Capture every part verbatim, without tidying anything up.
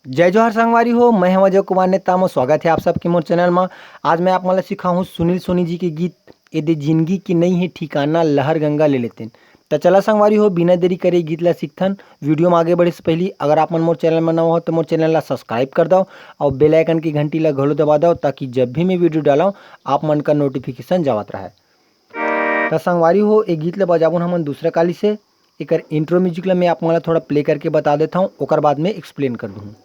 जय जोहार संगवारी हो, मैं हूं अजय कुमार नेताम। स्वागत है आप सबके मोर चैनल मा। आज मैं आप मन ला सिखाहूं सुनील सोनी जी के गीत ए दे जिंदगी के नई है ठिकाना, लहर गंगा ले लेतेन। त चला संगवारी हो, बिना देरी करे गीत ला सीखथन। वीडियो में आगे बढ़े से पहली अगर आप मन मोर चैनल में नवा हो तो मोर चैनल ला सब्सक्राइब कर दव और बेल आइकन की घंटी ला घलो दबा दव, ताकि जब भी मैं वीडियो डालव आप मन का नोटिफिकेशन जावत रहे। त संगवारी हो, ए गीत ला बजाबोन हमन दूसरा काली से। एकर इंट्रो म्यूजिक ला मैं आप मन ला थोड़ा प्ले करके बता देता हूँ, ओकर बाद में एक्सप्लेन कर दूँ।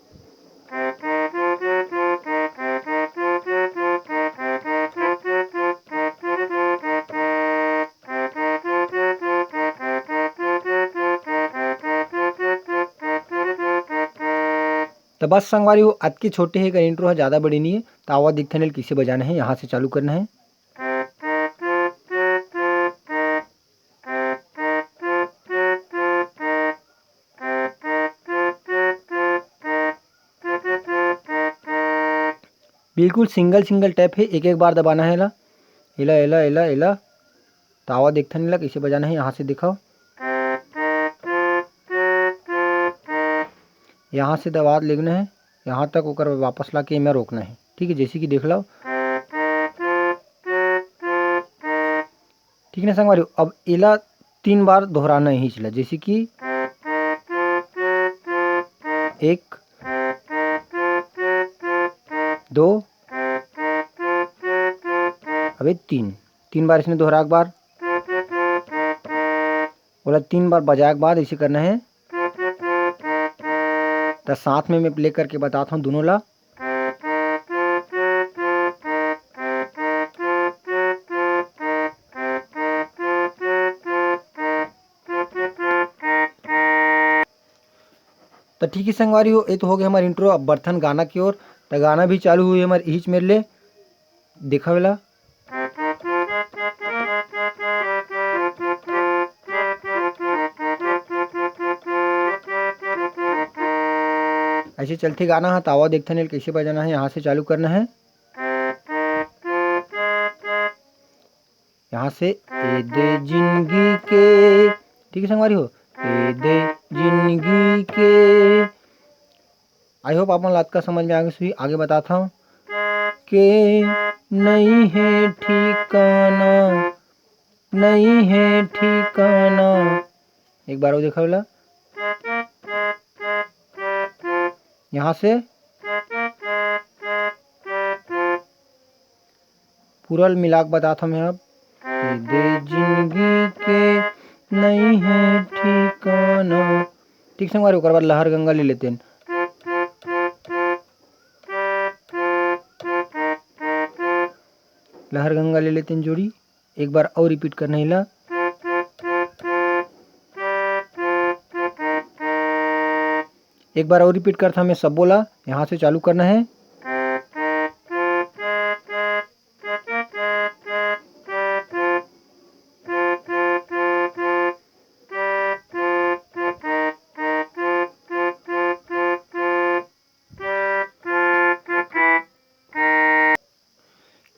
त बस संगवारी हो, अतकी छोटे हे एकर इंट्रो ह, ज़्यादा बड़ी नहीं है। त आवा देखथन एला कइसे बजाना है, यहाँ से चालू करना है। बिल्कुल सिंगल सिंगल टैप है, एक एक बार दबाना है एला, एला, एला, एला, एला। त आवा देखथन एला कइसे बजाना है, यहाँ से देखव। यहाँ से दबा लेगना है, यहाँ तक, ओकर वापस ला के एमा रोकना है। ठीक है, जैसे कि देख लो, ठीक ना संगवारी हो? अब एला तीन बार दोहराना है हिच ला, जैसे कि एक, दो, अबे तीन, तीन बार इसने दोहरा एक बार, ओला तीन बार बजाए के बाद ऐसे करना है। त साथ में मैं प्ले करके बताता हूँ दोनों ला। त ठीक है संगवारी हो, ये तो हो गया हमारा इंट्रो। अब बढ़थन गाना की ओर। त गाना भी चालू हुई हमारे इहिच मेर ले, देखा वेला। ऐसे चलथे गाना ह, त आवा देखथन एला कइसे बजाना है। यहाँ से चालू करना है, यहाँ से ए दे जिंदगी के, ठीक है संगवारी हो, ए दे जिंदगी के। आई होप आप मन ला अतका समझ में आगे सुही। आगे बताता हूँ, के नई है ठिकाना, नई है ठिकाना। एक बार वो देखा वेला, यहाँ से पूरा मिला के बताता हूँ मैं अब। ए दे जिंदगी के नई है ठिकाना। ठीक संगवारी, ओकर बाद लहर गंगा ले लेतेन। लहर गंगा ले लेतेन जोड़ी। एक बार और रिपीट करना है ला। एक बार और रिपीट करता मैं सबो ला, यहाँ से चालू करना है।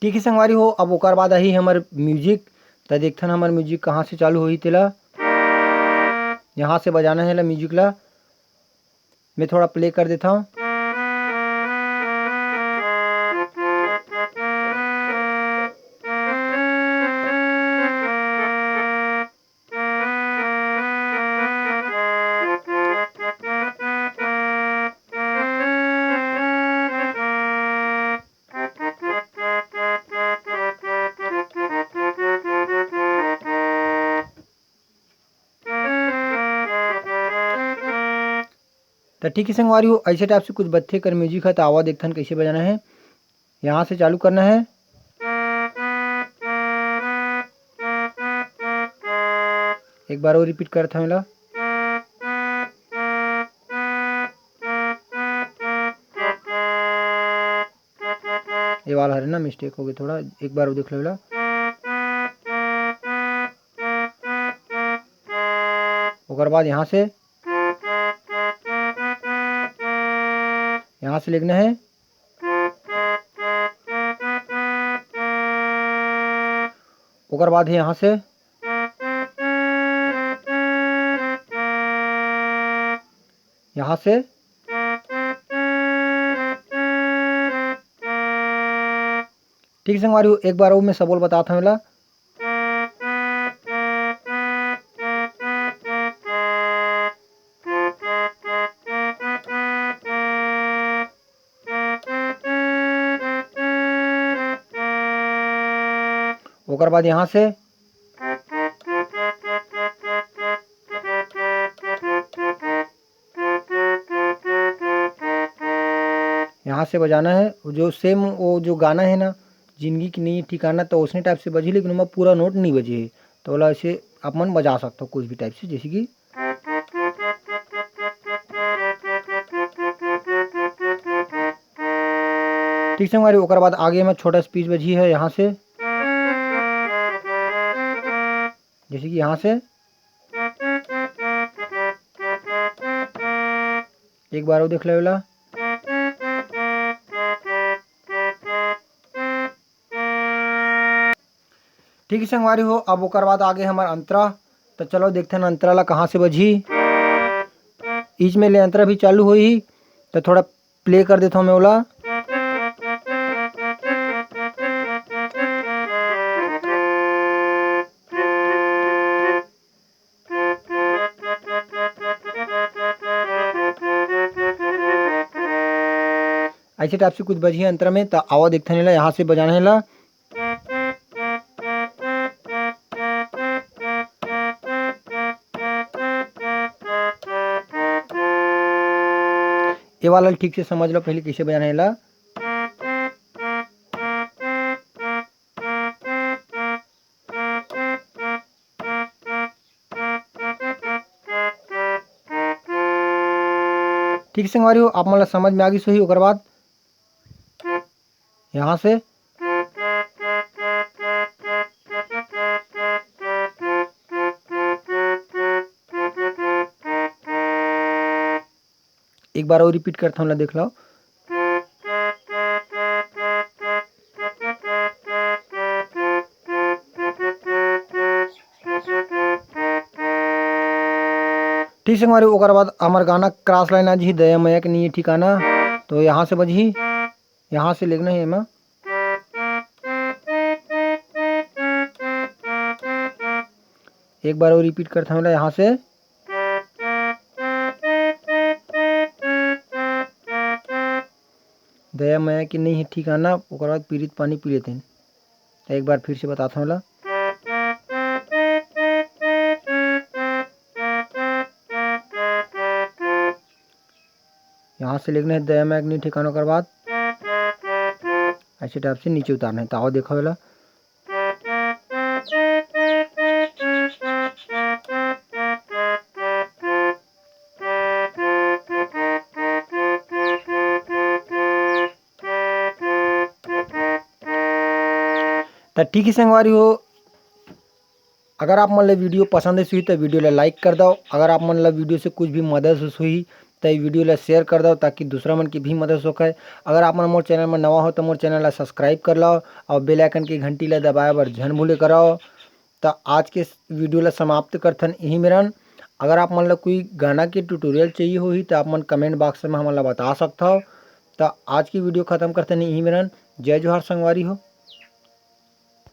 ठीक है संगवारी हो, अब ओकर बाद आही हमर म्यूजिक। त देखथन हमर म्यूजिक कहाँ से चालू होही तेला। यहाँ से बजाना है ला म्यूजिक ला। मैं थोड़ा प्ले कर देता हूँ। त ठीक है संगवारी हो, ऐसे टाइप से कुछ बत्थे कर म्यूजिक है, त आवा देखथन कैसे बजाना है। यहाँ से चालू करना है। एक बार और रिपीट करत हंव एला। ये वाला हरे ना, मिस्टेक हो गई थोड़ा, एक बार और देख लो एला। ओकर बाद यहाँ से, यहाँ से लेगना है। ओकर बाद है यहाँ से, यहाँ से ठीक संगवारी हो, एक बार अउ मैं सबो ल बतात हंव एला। ओकर बाद यहाँ से यहाँ से बजाना है, वो जो same, वो जो गाना है ना, जिंदगी के नइ हे ठिकाना, तो उसने type से बजी, लेकिन ओमा पूरा note नइ बजे हे। तो ओला ऐसे आप मन बजा सकते हो कुछ भी type से, जैसे कि ठीक संगवारी, ओकर बाद आगे में छोटा सा pitch बजी है यहाँ से, जैसे कि यहाँ से एक बार अउ देख लेवला। ठीक है संगवारी हो, अब ओकर बाद आगे हमर अंतरा। तो चलो देखते हैं अंतरा ला कहाँ से बजही। इच में ले अंतरा भी चालू होही, तो थोड़ा play कर देता हूँ मैं ओला। ऐसे type से कुछ बजही अंतरा में, तो आवा देखते हैं ला, यहाँ से बजाना है ला। ये वाला ठीक से समझ लो पहले कैसे बजाना है ला। ठीक संगवारी हो, आप मन ला समझ में आ गिस होही। ओकर बाद यहाँ से एक बार और repeat करता हूँ ला, देख लो। ठीक संगवारी, ओकर बाद हमर गाना Cross Line आ जही, दया मया के नइ हे ठिकाना। तो यहाँ से बजही, यहाँ से लेगना है एमा। एक बार और repeat करता हूँ ला यहाँ से। दया मया के नइ हे ठिकाना, ओकर बाद पीरित पानी पी लेतेन। एक बार फिर से बताता हूँ ला। यहाँ से लेगना है दया मया के नइ हे ठिकाना, ओकर बाद ऐसे type से नीचे उतारना है। तो आओ देखो एला। त ठीक है संगवारी हो, अगर आप मन ला video पसंद आइस होही त video ला like कर दव। अगर आप मन ला video से कुछ भी मदद होइस होही त ये video ला share कर दव, ताकि दूसरा मन के भी मदद हो सके। अगर आप मन मोर channel में नवा हो त मोर channel ला subscribe कर लव और bell icon के घंटी ला दबाए बर झन भूले करव। त आज के video ला समाप्त करथन इही मेरन। अगर आप मन ला कोई गाना के tutorial चाहिए होही त आप मन comment box में हमन ला बता सकथव। त आज की video खत्म करथन इही मेरन। जय जोहार संगवारी हो।